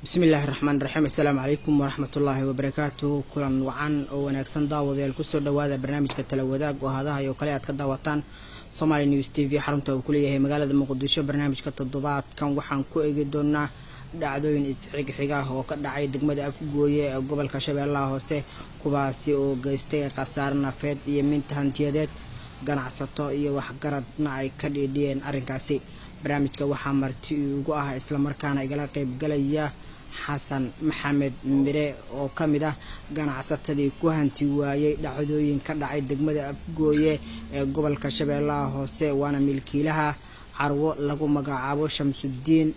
Bismillaahi raxmaan raxiim. Assalaamu calaykum waraxmatullaahi wabarakaatuhu. Kulan wacan oo wanaagsan, daawadayaal. Kusoo dhawaada barnaamijka Tala Wadaag oo hadaha oo kale aad ka daawataan Somali News TV, xarunta uu kuleeyahay magaalada Muqdisho. Barnaamijka toddobaadkan waxaan ku eegi doonaa dhacdooyin isxigxiga oo ka dhacay degmada Afgooye ee gobolka Shabeellaha Hoose, kuwaasi oo geystay khasaare nafeed iyo mid hantiyadeed, ganacsato iyo waxgaradna ay ka dhiidhiyeen arrinkaasi. Barnaamijka waxaa marti ugu ah, islamarkaana igala qeybgalaya, Xasan Maxamed Mire oo ka mid ah ganacsatadii ku hanti waayey dhacdooyin ka dhacay degmada Afgooye ee gobolka Shabeellaha Hoose, waana milkiilaha carwo lagu magacaabo Shamsudiin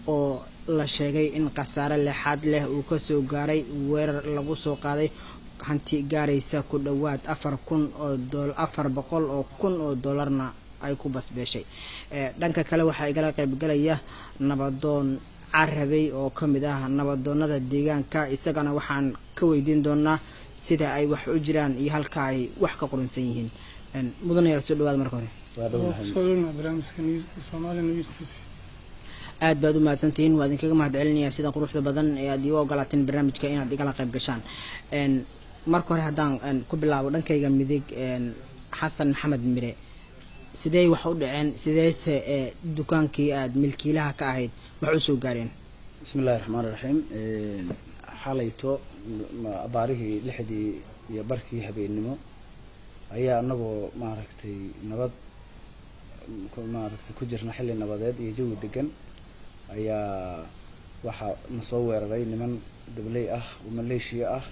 oo la sheegay in khasaare lexaad leh uu kasoo gaaray weerar lagu soo qaaday hanti gaaraysa ku dhowaad 400,000 oo doolarna ay ku basbeeshay. Dhanka kale waxaa igala qeybgalaya Nabadoon Carabey oo kamid ah nabadoonada deegaanka. Isagana waxaan ka weydiin doonaa sida ay wax u jiraan iyo halka ay wax ka qurunsan yihiin. Mudanayaal, soo dhawaada marka hore. Aad baad u mahadsantihiin, waa idinkaga mahad celinayaa sida quruxda badan ee aad iiga ogolaateen barnaamijka inaad igala qayb gashaan. Marka hore haddaan ku bilaabo dhankayga midig, Xasan Maxamed Mire, sidee wax u dhaceen? Sideese dukaankii aad milkiilaha ka ahayd wax usoo gaareen? Bismi illahi raxmaan raxiim. Xalayto abaarihii 6dii iyo barkii habeennimo ayaa anagoo maaragtay nabad maaragtay ku jirna, xilli nabadeed iyo jawi degan, ayaa waxaa na soo weeraray niman dabley ah oo maleeshiya ah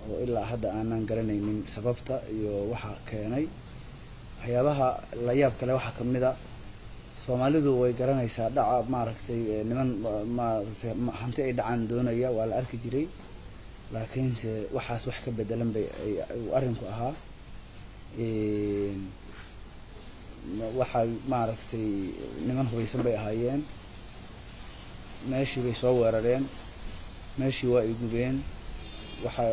oo ilaa hadda aanan garanaynin sababta iyo waxa keenay. Waxyaabaha la yaab kale waxaa kamid a, Soomaalidu way garanaysaa dhaca, maaragtay, niman maaragtay hanti ay dhacaan doonaya waa la arki jiray, laakiinse waxaas wax ka bedelan bay uu arrinku ahaa. Waxay maaragtay niman hubaysan bay ahaayeen. Meeshii bay soo weerareen, meeshii waa ay gubeen. Waxaa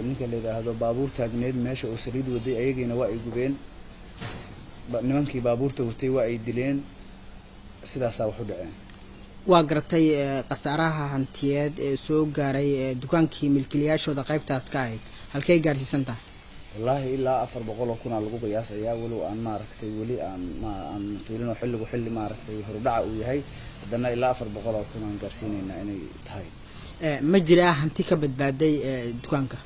ninka la yidhaahdo baabuur taagneed meesha oo saliid waday, ayagiina waa ay gubeen. Nimankii baabuurta watay waa ay dileen. Sidaasaa wax u dhaceen. Waa garatay. Khasaaraha hantiyeed ee soo gaaray dukaankii milkiilayaashooda qaybtaad ka ahayd halkay gaarsiisan tahay? Wallaahi ilaa 400,000 aa lagu qiyaasayaa, walow aan maaragtay weli aan ma aan fiilin oo xilligu xilli maaragtay horudhaca uu yahay, haddana ilaa 400,000 aan gaarsiinaynaa inay tahay. Ma jiraa hanti ka badbaaday dukaanka?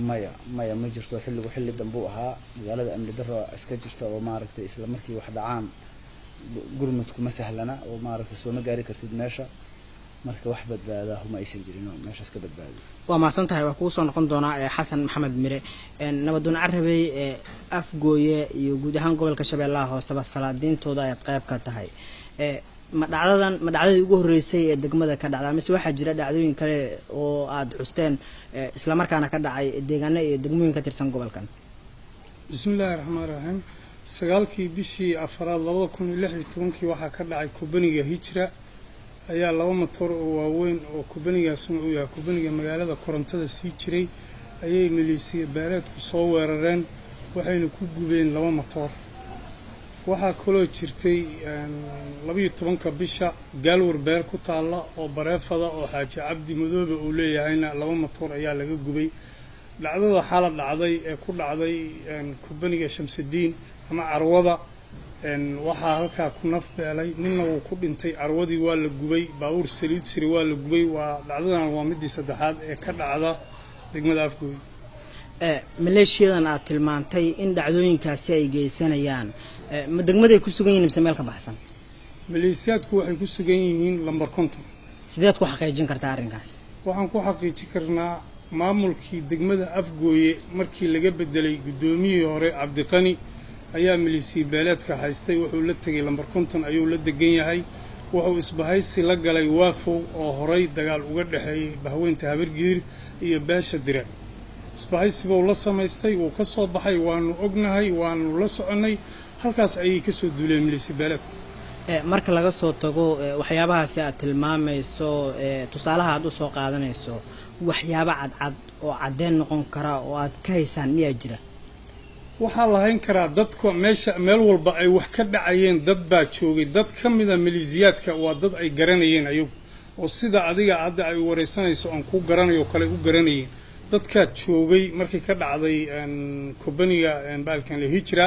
Maya, maya, ma jirto. Xilligu xilli dambuu ahaa. Magaalada amni daro iska jirta oo maaragtay isla markii wax dhacaan gurmudku ma sahlana oo maaragtay sooma gaari kartid meesha. Marka wax badbaadaa huma aysan jirin oo meeshaas ka badbaadiyo. Waa mahadsan tahay, waa kugu soo noqon doonaa. Xasan Maxamed Mire, Nabadoon Carabey, Afgooye iyo guud ahaan gobolka Shabeellaha Hooseba salaadiintooda ayaad qayb ka tahay. Ma dhacdadan ma dhacdadii ugu horreysay ee degmada ka dhacda, mise waxaa jira dhacdooyin kale oo aada xusteen, islamarkaana ka dhacay deegaano iyo degmooyin ka tirsan gobolkan? Bismi illaahi raxmaan raxiim. 9kii bishii afaraad 2016kii waxaa ka dhacay kubaniga Hijra ayaa laba matoor oo waaweyn oo kubanigaasuna uu yahay kubaniga magaalada korontada sii jiray ayay milisiya beeleedku soo weerareen, waxayna ku gubeen laba matoor. Waxaa kaloo jirtay 12ka bisha Gaalwar beer ku taalla oo bareefada oo Xaaji Cabdi Madoobe uu leeyahayna laba matoor ayaa laga gubay. Dhacdada xala dhacday ee ku dhacday kubaniga Shamsudiin ama carwada, waxaa halkaa ku naf beelay, ninna wuu ku dhintay. Carwadii waa la gubay, baabuur saliid siri waa la gubay. Waa dhacdadan waa midii saddexaad ee ka dhacda degmada Afgooy. Maleeshiyadan aad tilmaantay in dhacdooyinkaasi ay geysanayaan, ma degmaday ku sugan yihin mise meel ka baxsan? Maleeshiyaadku waxay ku sugan yihiin lamber 50. Sideed ku xaqiijin kartaa arrinkaas? Waxaan ku xaqiijin karnaa maamulkii degmada Afgooye markii laga bedelay guddoomiyihii hore Cabdiqani ayaa milisiya beeleedka haystay. Wuxuu la tegay lamber 50 ayuu la degan yahay. Wuxuu isbahaysi la galay Waafow oo horay dagaal uga dhexeeyey bahweynta Habargidir iyo beesha Dire. Isbahaysibuu la samaystay, wuu ka soo baxay. Waanu ognahay, waanu la soconnay, halkaas ayay kasoo duuleen milisiya beeleedku. Marka laga soo tago waxyaabahaasi aad tilmaamayso, tusaalaha aad usoo qaadanayso, waxyaabo cadcad oo caddeen noqon kara oo aad ka haysaan miyaa jira? Waxaa lahayn karaa dadka meesha meel walba ay wax ka dhacayeen dad baa joogay. Dad ka mida milisiyaadka waa dad ay garanayeen ayagu. oo sida adiga hadda ay wareysanayso aan ku garanayo kale u garanayeen. Dadkaa joogay markay ka dhacday kobaniga baalkan la Hijra,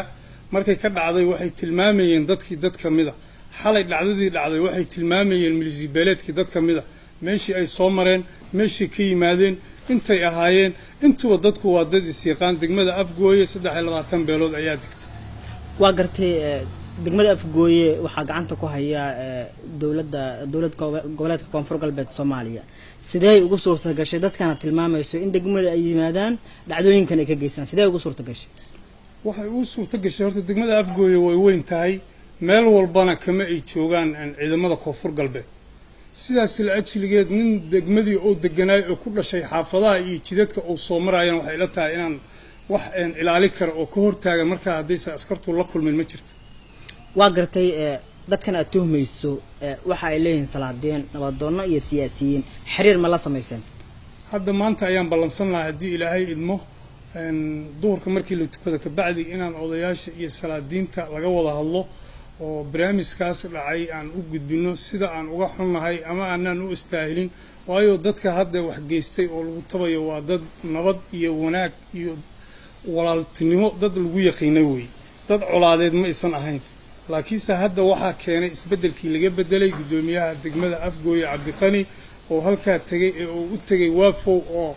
markay ka dhacday waxay tilmaamayeen dadkii dad ka mid a. Xalay dhacdadii dhacday waxay tilmaamayeen milisibeeleedkii dad ka mid a, meeshii ay soo mareen, meeshii ka yimaadeen, intay ahaayeen, intuba dadku waa dad isyaqaan. Degmada Afgooye 23 beelood ayaa degtay. Waa gartay. Degmada Afgooye waxaa gacanta ku haya dowladda dowlad goboleedka Koonfur Galbeed Soomaaliya. Sidee ugu suurta gashay dadkana tilmaamayso in degmada ay yimaadaan, dhacdooyinkan ay ka geystaan? Sidee ugu suurta gashay? Waxay ugu suurta gashay, horta degmada Afgooye way weyn tahay, meel walbana kama ay joogaan ciidamada Koonfur Galbeed. Sidaas la ajligeed, nin degmadii oo deganaay oo ku dhashay, xaafadaha iyo jidadka uu soo maraayana, waxay ila tahay inaan wax ilaali kara oo ka hortaagan markaa haddaysan askartu la kulmin ma jirto. Waa gartay. Dadkan aad tuhmayso waxa ay leeyihiin salaadiin, nabadoonno iyo siyaasiyiin. Xiriir ma la samayseen? Hadda maanta ayaan ballansan lahaa, haddii Ilaahay idmo, duhurka markii la tukado kabacdi, inaan odayaasha iyo salaadiinta laga wada hadlo oo barnaamijkaas dhacay aan u gudbino sida aan uga xunnahay ama aanaan u istaahilin. Waayo, dadka hadda wax geystay oo lagu tabayo waa dad nabad iyo wanaag iyo walaaltinimo dad lagu yaqiinay weeye, dad colaadeed ma aysan ahayn. Laakiinse hadda waxaa keenay isbeddelkii laga bedelay guddoomiyaha degmada Afgooye Cabdiqani oo halkaa tegay ee uu u tegay Waafow oo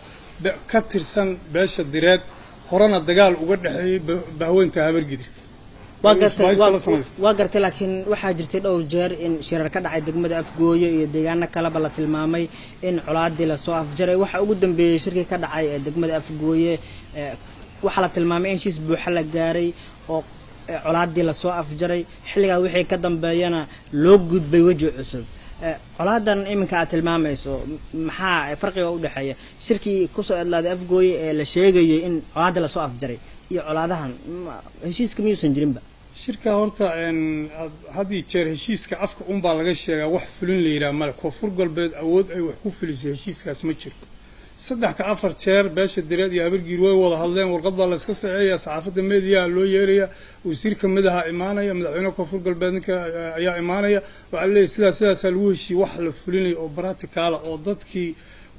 ka tirsan beesha Direed, horena dagaal uga dhexeeyey bahweynta Habargidir. Waa gartay, waa gartay. Laakiin waxaa jirtay dhowr jeer in shirar ka dhacay degmada Afgooye iyo deegaano kaleba la tilmaamay in colaadii lasoo afjaray. Waxaa ugu dambeeyey shirkii ka dhacay ee degmada Afgooye, waxaa la tilmaamay in heshiis buuxa la gaaray oo colaadii lasoo afjaray. Xilligaa wixii ka dambeeyana loo gudbay weji cusub. Colaadan iminka aad tilmaamayso, maxaa farqiga udhexeeya shirkii kusoo edlaaday Afgooye ee la sheegayay in colaadii lasoo afjaray iyo colaadahan? Heshiiska miyuusan jirinba? Shirka horta had iyo jeer heshiiska afka unbaa laga sheegaa, wax fulin la yidhaha male. Koonfur Galbeed awood ay wax ku fulisay heshiiskaas ma jiro. 3 ka 4 jeer beesha Direed iyo Habargiir way wada hadleen, warqad baa layska saxeeya, saxaafadda meediyaha loo yeeraya, wasiir kamid ahaa imaanaya, madaxweynaha Koonfur Galbeed ninka ayaa imaanaya, waxaa laleeyahy sidaas sidaasaa lagu heshiiyey. Wax la fulinaya oo practical ah oo dadkii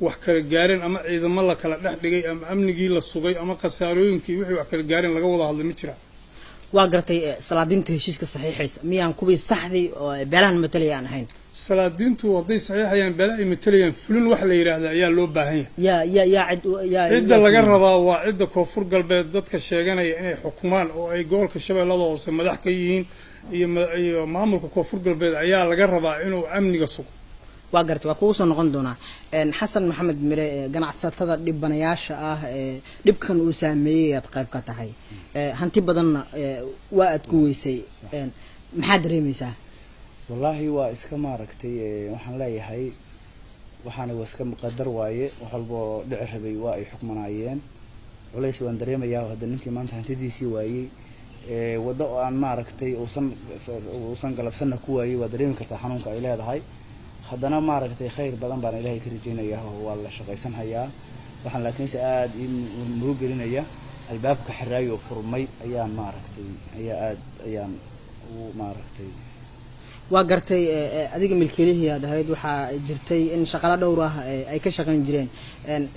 wax kala gaareen ama ciidamo la kala dhex dhigay ama amnigii la sugay ama khasaarooyinkii wixii wax kala gaareen laga wada hadlay ma jiraan. Waa gartay. Salaadiinta heshiiska saxiixaysa miyaan kuwii saxdii oo beelahan matalaya aan ahayn? Salaadiintu hadday saxiixayaan, beela ay matalayaan, fulin wax la yidhaahda ayaa loo baahan yahay. Yaa yaa yaa cid yaa Cidda laga rabaa waa cidda Koonfur Galbeed dadka sheeganaya inay xukumaan oo ay gobolka Shabeellada Hoose madax ka yihiin iyo maamulka Koonfur Galbeed ayaa laga rabaa inuu amniga sugo. Waa gartay, waa kugu soo noqon doonaa. Xasan Maxamed Mire, ganacsatada dhibanayaasha ah ee dhibkan uu saameeyey aad qayb ka tahay, hanti badanna waa aad ku weysay, maxaad dareemeysaa? Wallaahi waa iska maaragtay, waxaan leeyahay waxaana waa iska qadar waaye. Wax walba oo dhici rabay waa ay xukmanaayeen. Culays waan dareemayaa. Hadda ninkii maanta hantidiisii waayey, waddo oo aan maaragtay uusan galabsanna ku waayey, waa dareemi kartaa xanuunka ay leedahay. Haddana maaragtay khayr badan baan Ilaahay ka rajeynayaa oo waa la shaqaysan hayaa. Waxaan laakiinse aada ii murug gelinaya albaabka xiraayo furmay ayaan maaragtay ayaa aada ayaan u maaragtay. Waa gartay. Adiga milkiilihii aad ahayd, waxaa jirtay in shaqaalo dhowr ah ay ka shaqayn jireen.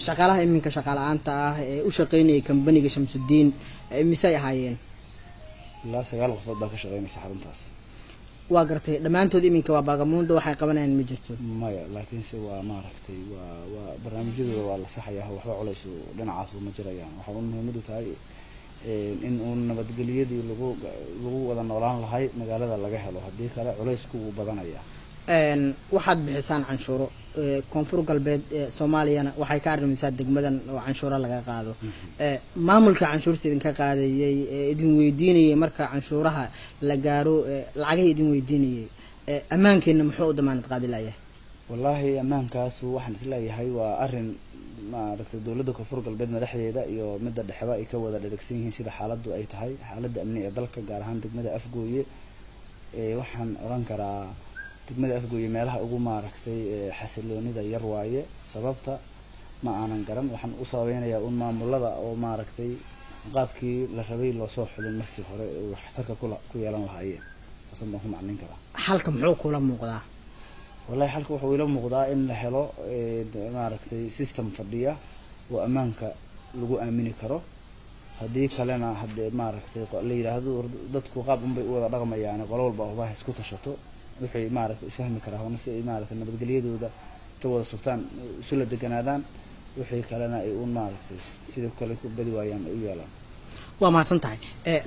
Shaqaalaha iminka shaqaala-aanta ah ee u shaqaynayay kambaniga Shamsudiin misay ahaayeen? Ilaa 9 qofood baa ka shaqaynaysa xaruntaas. Waa gartay. Dhammaantood iminka waa baagamuunda, waxay qabanayaan ma jirto? Maya, laakiinse waa maaragtay waa barnaamijyadooda waa la saxayaa, waxba culays dhinacaas ma jirayaan. Waxaa un muhiimadu tahay in uun nabadgelyadii lagu wada noolaan lahay magaalada laga helo, haddii kale culaysku wuu badanayaa. Waxaad bixisaan canshuuro, Koonfur Galbeed Soomaaliyana waxay ka arrimaysaa degmadan oo canshuuro laga qaado. Maamulka canshuurta idinka qaadayay ee idin weydiinayay marka canshuuraha la gaaro, lacagihii idin weydiinayay, ammaankeena muxuu u damaanad qaadi layahay? Wallaahi ammaankaas waxaan isleeyahay waa arrin maaragtay dowladda Koonfur Galbeed madaxdeeda iyo midda dhexeba ay ka wada dheragsan yihiin sida xaaladdu ay tahay, xaaladda amni ee dalka, gaar ahaan degmada Afgooye. Waxaan oran karaa degmada Afgooye meelaha ugu maaragtay xasiloonida yar waaye. Sababta ma aanan garan, waxaan u sababeynayaa un maamulada oo maaragtay qaabkii la rabay loosoo xulin markii hore waxtarka ku yeelan lahaayeen, saasan baan ku macnayn karaa. Xalka muxuu kula muuqdaa? Wallahi xalka wuxuu ila muuqdaa in la helo maaragtay system fadhiya oo ammaanka lagu aamini karo. Haddii kalena haddee maaragtay la yidhaahdo dadku qaab unbay u wada dhaqmayaan, qolo walba hubaha isku tashato, wixii maaragtay isfahmi karaa hoona si ay maaragtay nabadgelyadooda inta wada sugtaan isula deganaadaan, wixii kalena ay un maaragtay sidoo kale ku badi waayaan ay u yeelaan. Waa mahadsan tahay.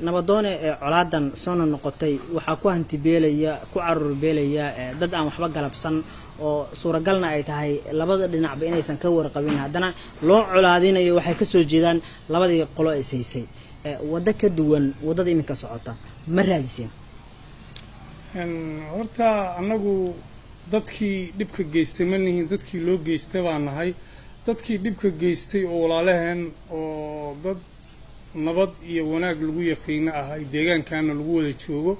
Nabadoone, colaadan soona noqotay waxaa ku hantibeelaya, ku caruur beelaya dad aan waxba galabsan, oo suuragalna ay tahay labada dhinacba inaysan ka warqabin, haddana loo colaadinayo waxay kasoo jeedaan labadii qolo is haysay. Waddo ka duwan waddada iminka socota ma raadiseen? Horta annagu dadkii dhibka geystay ma nihin, dadkii loo geystay baa nahay. Dadkii dhibka geystay oo walaalaheen oo dad nabad iyo wanaag lagu yaqiino ahay, deegaankana lagu wada joogo,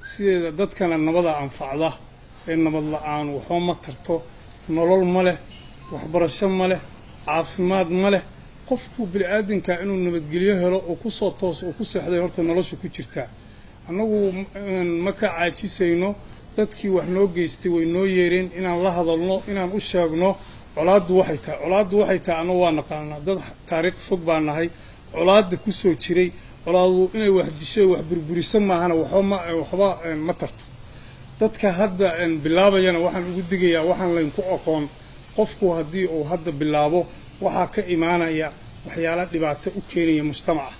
sideeda dadkana nabada anfacda ee nabad la-aan waxba ma tarto, nolol ma leh, waxbarasho ma leh, caafimaad ma leh. Qofku bini-aadanka inuu nabadgelyo helo oo kusoo toos oo ku seexday horta nolosha ku jirtaa. Annagu ma ka caajisayno, dadkii wax noo geystay way noo yeereen inaan la hadalno, inaan u sheegno colaaddu waxay tahay. Colaaddu waxay tahay annagu waa naqaanaa, dad taariikh fog baa nahay, colaadda kusoo jiray. Colaadu inay wax disho, wax burburiso maahana waxba ma waxba ma tarto. Dadka hadda bilaabayana waxaan ugu digayaa, waxaan laynku aqoon, qofku haddii uu hadda bilaabo waxaa ka imaanaya waxyaala dhibaato u keenaya mujtamaca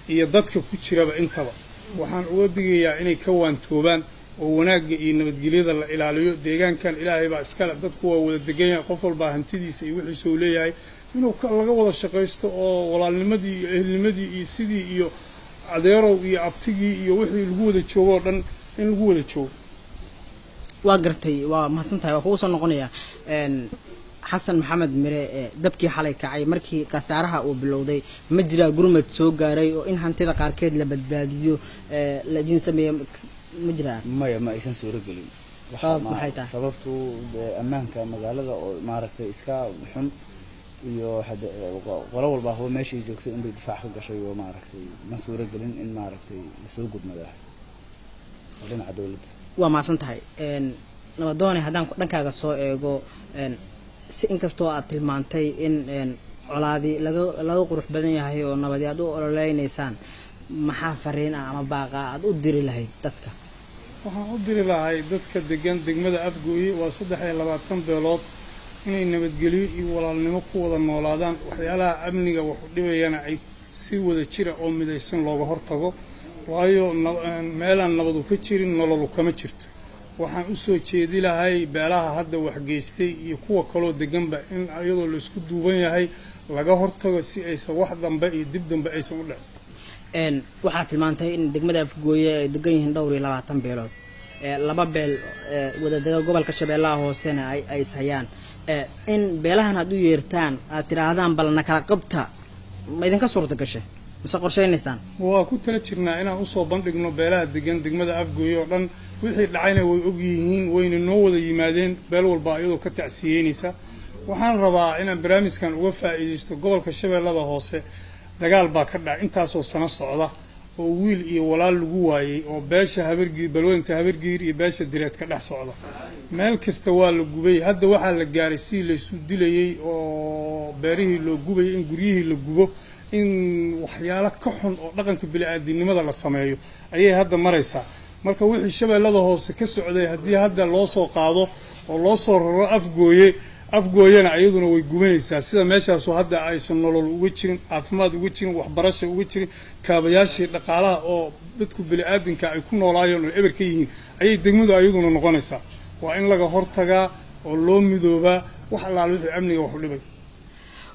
iyo dadka ku jiraba intaba. Waxaan uga digayaa inay ka waantoobaan oo wanaagga iyo nabadgelyada la ilaaliyo. Deegaankan ilaahay baa iskale, dadku waa wada degan yahay, qof walbaa hantidiisa iyo wixiisa uu leeyahay inuu laga wada shaqaysto, oo walaalnimadii iyo ehelnimadii iyo sidii iyo adeerow iyo abtigii iyo wixii lagu wada joogo oo dhan in lagu wada joogo. Waa gartay, waa mahadsan tahay. Waa kugu soo noqonayaa Xasan Maxamed Mire. Dabkii xalay kacay markii khasaaraha uu bilowday, ma jiraa gurmad soo gaaray oo in hantida qaarkeed la badbaadiyo la idiin sameeyo ma jiraa? Maya, ma aysan suuro gelin. Sabab maxay tahay? Sababtu ammaanka magaalada oo maaragtay iska xun iyo qolo walba huba meeshay joogtay inbay difaac ka gashay, oo maaragtay ma suuro gelin in maaragtay lasoo gudmada dhinaca dowladda. Waa mahadsan tahay Nabadoone. Haddaan dhankaaga soo eego, si inkastoo aad tilmaantay in colaadi laga qurux badan yahay oo nabadi aad u ololeynaysaan, maxaa fariin ah ama baaqa aad u diri lahayd dadka? Waxaan u diri lahay dadka degan degmada Afgooye, waa 23 beelood, inay nabadgelyo iyo walaalnimo ku wada noolaadaan, waxyaalaha amniga wax u dhibayana ay si wada jira oo midaysan looga hortago, waayo meelaan nabadu ka jirin nololu kama jirto. Waxaan usoo jeedi lahay beelaha hadda waxgeystay iyo kuwa kaloo deganba in iyadoo laisku duuban yahay laga hortago si aysan wax dambe iyo dib dambe aysan u dhicin. Waxaa tilmaantay in degmada Afgooye ay degan yihiin dhowr iyo 20 beelood, laba beel wadadega gobolka Shabeellaha Hoosena ay ishayaan. In beelahan aad u yeertaan, aad tidhaahdaan bal na kala qabta, ma idinka suurta gashay mise qorshaynaysaan? Waa ku tala jirnaa inaan usoo bandhigno beelaha degan degmada Afgooye oo dhan. Wixii dhacayna way ogyihiin, wayna noo wada yimaadeen, beel walba iyadoo ka tacsiyeynaysa. Waxaan rabaa inaan barnaamijkan uga faa'iidaysto, gobolka Shabeellada Hoose dagaal baa ka dhacay intaasoo sano socda oo wiil iyo walaal lagu waayey, oo beesha Habargiir, balweynta Habargiir iyo beesha Direed ka dhex socda. Meel kasta waa la gubay. Hadda waxaa la gaaray sidii laysu dilayey oo beerihii loo gubayay, in guryihii la gubo, in waxyaalo ka xun oo dhaqanka bili-aadinimada la sameeyo ayay hadda maraysaa. Marka wixii Shabeellada Hoose ka socday haddii hadda loo soo qaado oo loo soo raro Afgooye, Afgooyena iyaduna way gubanaysaa. Sida meeshaasu hadda aysan nolol uga jirin, caafimaad uga jirin, waxbarasha uga jirin, kaabayaashii dhaqaalaha oo dadku bili-aadinka ay ku noolaayeen oo eber ka yihiin ayay degmadu ayaduna noqonaysaa. Waa in laga hortagaa oo loo midoobaa wax allaala wixii amniga wax u dhibay.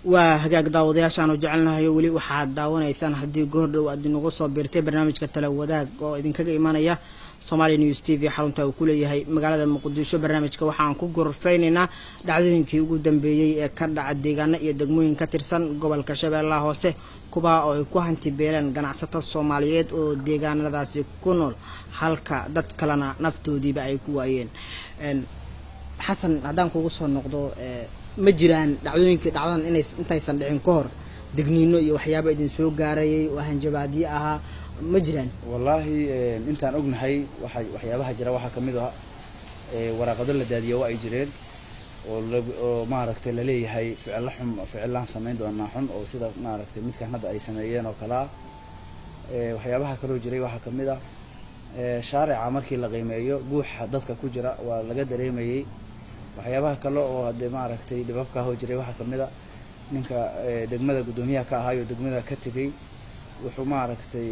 Waa hagaag, daawadayaashaanu jecelnahay, weli waxaad daawanaysaan, haddii goordhow aad inagu soo biirtay, barnaamijka tala wadaag oo idinkaga imaanaya Somalia News TV xarunta uu ku leeyahay magaalada Muqdisho. Barnaamijka waxaan ku gorfeynaynaa dhacdooyinkii ugu dambeeyey ee ka dhaca deegaano iyo degmooyin ka tirsan gobolka Shabeellaha Hoose, kuwaa oo ay ku hanti beeleen ganacsato Soomaaliyeed oo deegaanadaasi ku nool, halka dad kalena naftoodiiba ay ku waayeen. Xasan, haddaan kugu soo noqdo, ma jiraan dhacdooyinkii dhacdadan inay intaysan dhicin ka hor degniino iyo waxyaaba idin soo gaarayay oo hanjabaadyo ahaa, ma jiraan? Wallaahi intaan ognahay waxay waxyaabaha jira waxaa kamid ah Waraaqado la daadiyo waa ay jireen oo maaragtay laleeyahay ficilo xun, ficilaan samayn doonaa xun, oo sida maaragtay midkan hadda ay sameeyeen oo kalea. Waxyaabaha kaloo jiray waxaa kamid ah shaarica markii la qiimeeyo guuxa dadka ku jira waa laga dareemayey. Waxyaabaha kale oo haddee maaragtay dhibabka hoo jiray waxaa kamid a ninka degmada guddoomiyaha ka ahaayoo degmada ka tegey wuxuu maaragtay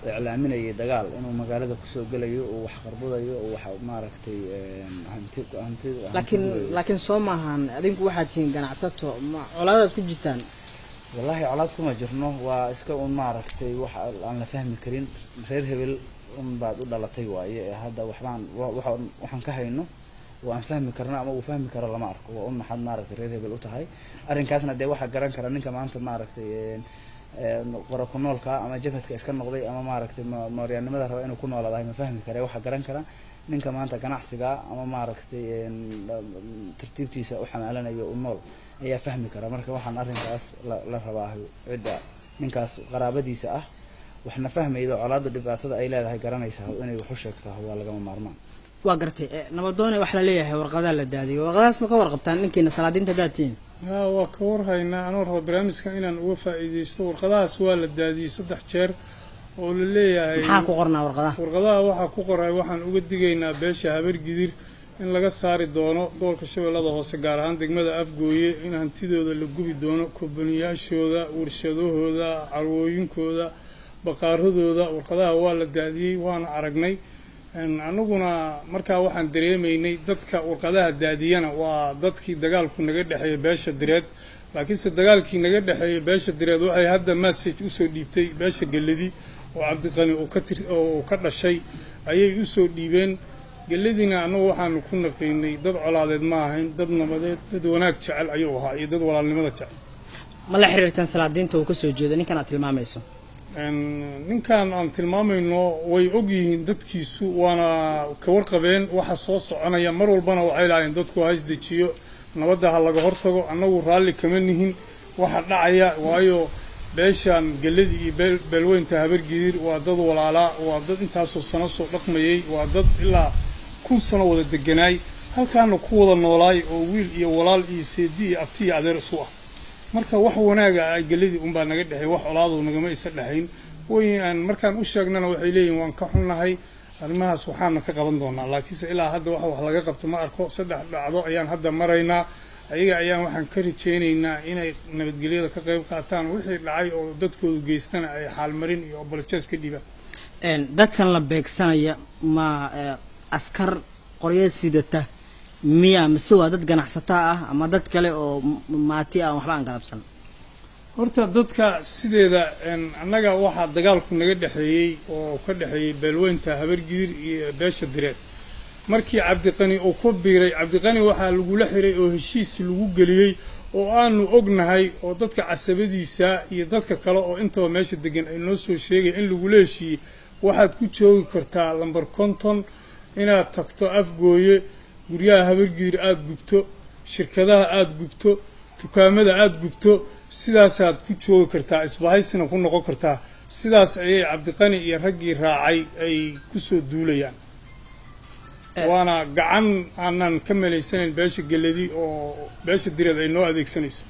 iclaaminayay dagaal inuu magaalada kusoo gelayo, uu wax qarbudayo, uu wax maaragtay hanti hanti. Laakiin soo maahan adinku waxaad tihiin ganacsato, ma colaadaad ku jirtaan? Wallaahi colaad kuma jirno, waa iska un maaragtay wax aan la fahmi karin, reer hebel un baad u dhalatay waaye. Ee hadda waxbaan waxaan ka hayno oo aan fahmi karno ama uu fahmi karo lama arko. Waa un maxaad maaragtay reer hebel u tahay. Arrinkaasna dee waxaa garan kara ninka maanta maaragtay qora ku noolka ama jabhadka iska noqday ama maaragtay mooryaannimada raba inuu ku noolaadahay ma fahmi kare. Waxaa garan kara ninka maanta ganacsiga ama maaragtay tartiibtiisa u xamaalanayo u nool ayaa fahmi kara. Marka waxaan arrinkaas la rabaa cidda ninkaas qaraabadiisa ah waxna fahmaydo, colaadda dhibaatada ay leedahay garanaysaa, inay wax u sheegto waa lagama maarmaan. Waa gartay. Nabadoone, waxaa laleeyahay warqadaa la daadiyo, warqadahaas ma ka warqabtaan ninkiina salaadiinta haddaad tihiin? Ha, waa ka warhaynaa. Anoo raba barnaamijkan inaan uga faa'iideysto, warqadahaas waa la daadiyey 3 jeer oo la leeyahay. Maxaa ku qornaa warqadaha? Warqadaha waxaa ku qoray waxaan uga digaynaa beesha Habargidir in laga saari doono gobolka Shabeellada Hoose, gaar ahaan degmada Afgooye, in hantidooda la gubi doono, kobaniyaashooda, warshadahooda, carwooyinkooda, baqaaradooda. Warqadaha waa la daadiyey, waana aragnay anaguna. Markaa waxaan dareemaynay dadka warqadaha daadiyana waa dadkii dagaalku naga dhexeeyay beesha Direed. Laakiinse dagaalkii naga dhexeeyay beesha Direed waxay hadda message usoo dhiibtay beesha Geladi oo Cabdiqani uu ka tir oo ka dhashay ayay usoo dhiibeen. Geladina annagu waxaanu ku naqiinay dad colaadeed ma ahayn, dad nabadeed, dad wanaag jecel ayuu ahaa iyo dad walaalnimada jecel. Ma la xiriirtaan salaadiinta uu kasoo jeedo ninkan aad tilmaamayso? Ninkan aan tilmaamayno way og yihiin dadkiisu, waana ka warqabeen waxa soo soconaya. Mar walbana waxay lahaayeen dadku ha isdejiyo, nabadda ha laga hortago. Annagu raalli kama nihin waxa dhacaya, waayo beeshan Geladi iyo beelweynta Habargidir waa dad walaalaa, waa dad intaasoo sano soo dhaqmayay, waa dad ilaa 1000 sano wada deganaay, halkaana ku wada noolaay, oo wiil iyo walaal iyo seedi iyo abti iyo adeer isu ah. Marka wax wanaaga ah Geladi unbaa naga dhexey, wax olaado nagama isa dhexayn. Way aan markaan u sheegnana waxay leeyihin waan ka xunnahay arrimahaas, waxaana ka qaban doonaa. Laakiinse ilaa hadda wax laga qabto ma arko. 3 dhacdo ayaan hadda maraynaa. Ayaga ayaan waxaan ka rajaynaynaa inay nabadgelyada ka qayb qaataan, wixii dhacay oo dadkoodu geystana ay xaalmarin iyo apologize ka dhiibaan. Dadkan la beegsanaya ma askar qoryo sidata miya, mise waa dad ganacsato ah ama dad kale oo maati ah waxba aan galabsan? Horta dadka sideeda annaga waxaa dagaalku naga dhexeeyey oo ka dhexeeyey beelweynta Habargidir iyo beesha Direed. Markii Cabdiqani uu ku biiray, Cabdiqani waxaa lagula xiray oo heshiis lagu geliyey oo aanu ognahay oo dadka casabadiisa iyo dadka kale oo intaba meesha degan ay noo soo sheegay in lagula heshiiyey waxaad ku joogi kartaa lambar 50, inaad tagto Afgooye, guryaha Habargidir aada gubto, shirkadaha aada gubto, dukaamada aada gubto, sidaasaad ku joogi kartaa, isbahaysina ku noqon kartaa. Sidaas ayay Cabdiqani iyo raggii raacay ay kusoo duulayaan, waana gacan aanan ka malaysanayn beesha Geladi oo beesha Direed ay noo adeegsanayso.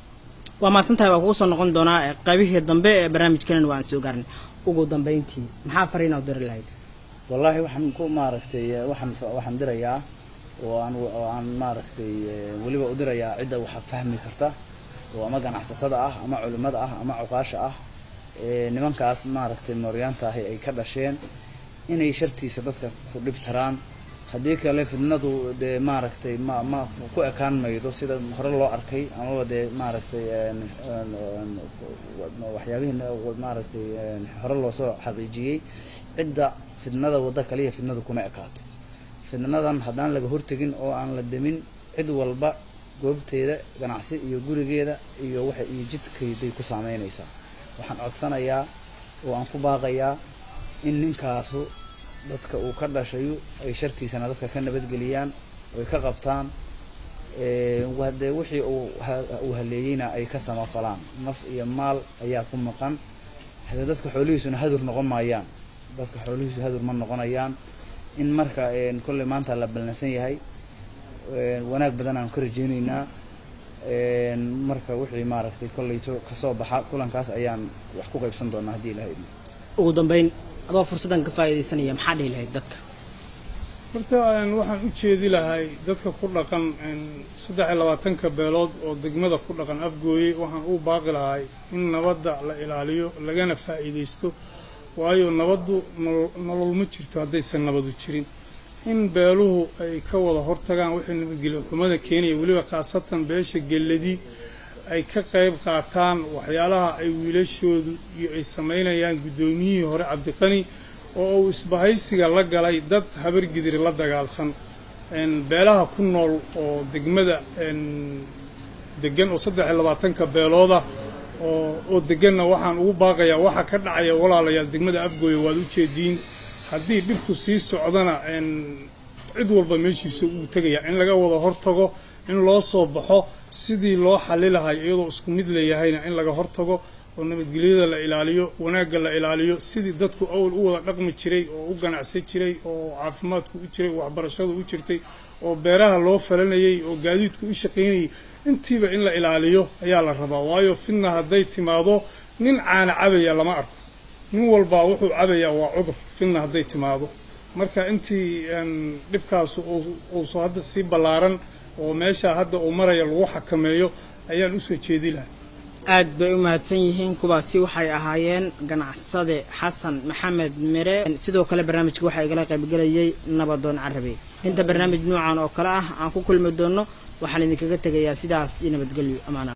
Waa mahadsan tahay, waa kugu soo noqon doonaa qaybihii dambe ee barnaamijkanan waan soo gaarnay. Ugu dambeyntii, maxaa fariin aad diri lahayd? Wallaahi waxaan ku maaragtay waxaan dirayaa oo aan maaragtay weliba u dirayaa cidda waxa fahmi karta oo ama ganacsatada ah ama culimada ah ama cuqaasha ah ee nimankaas maaragtay mooryaanta ahi ay ka dhasheen inay shartiisa dadka ku dhib taraan. Haddii kale fidnadu dee maaragtay ma ku ekaan maydo sida hore loo arkay amaba dee maaragtay waxyaabihii maaragtay hore loosoo xaqiijiyey. Cidda fidnada waddo kaliya fidnadu kuma ekaato. Fidnadan haddaan laga hortegin oo aan la demin, cid walba goobteeda ganacsi iyo gurigeeda iyo waxa iyo jidkayday ku saameynaysaa. Waxaan codsanayaa oo aan ku baaqayaa in ninkaasu dadka uu ka dhashayu ay shartiisana dadka ka nabadgeliyaan oy ka qabtaan, hadee wixii uu haleeyeyna ay ka samafalaan. Naf iyo maal ayaa ku maqan, hadee dadka xoolihiisuna hadur noqon maayaan, dadka xoolihiisu hadur ma noqonayaan. In marka kolley maanta la ballansan yahay, wanaag badan aan ka rajeyneynaa. Marka wixii maaragtay kolleyto kasoo baxa kulankaas ayaan wax ku qaybsan doonaa haddii Ilahay idmo. Ugu dambeyn, adoo fursaddan ka faa'iidaysanaya, maxaa dhihi lahayd dadka? Horta waxaan u jeedi lahay dadka ku dhaqan 23-ka beelood oo degmada ku dhaqan Afgooye, waxaan u baaqi lahay in nabadda la ilaaliyo lagana faa'iidaysto, waayo nabaddu nolol ma jirto haddaysan nabadu jirin. In beeluhu ay ka wada hortagaan wixii nabadgelyo xumada keenaya, weliba khaasatan beesha Geladi ay ka qayb qaataan waxyaalaha ay wiilashoodu iyo ay samaynayaan guddoomiyihii hore Cabdiqani oo uu isbahaysiga la galay dad Habargidir la dagaalsan. Beelaha ku nool oo degmada degan oo 23-ka beelooda oo deganna waxaan ugu baaqayaa, waxa ka dhacaya walaalayaal degmada Afgooye waad u jeediin, haddii dhibku sii socdana cid walba meeshiisa uu tegaya. In laga wada hortago, in loo soo baxo sidii loo xali lahay iyadoo isku mid leeyahayna, in laga hortago oo nabadgelyada la ilaaliyo, wanaagga la ilaaliyo, sidii dadku awal u wada dhaqmi jiray oo u ganacsan jiray oo caafimaadku u jiray, waxbarashadu u jirtay, oo beeraha loo falanayay, oo gaadiidku u shaqaynayay, intiiba in la ilaaliyo ayaa la rabaa. Waayo fidna hadday timaado nin caana cabaya lama arko, nin walbaa wuxuu cabayaa waa cudur fidna hadday timaado. Marka intii dhibkaas uuso hadda sii ballaaran oo meesha hadda uu maraya lagu xakameeyo ayaan usoo jeedi lahay. Aad bay u mahadsan yihiin kuwaasi, waxay ahaayeen ganacsade Xasan Maxamed Mire, sidoo kale barnaamijka waxaa igala qaybgelayay Nabadoon Carabi. Inta barnaamij noocan oo kale ah aan ku kulmi doono, waxaan idinkaga tegayaa sidaas iyo nabadgelyo amaana.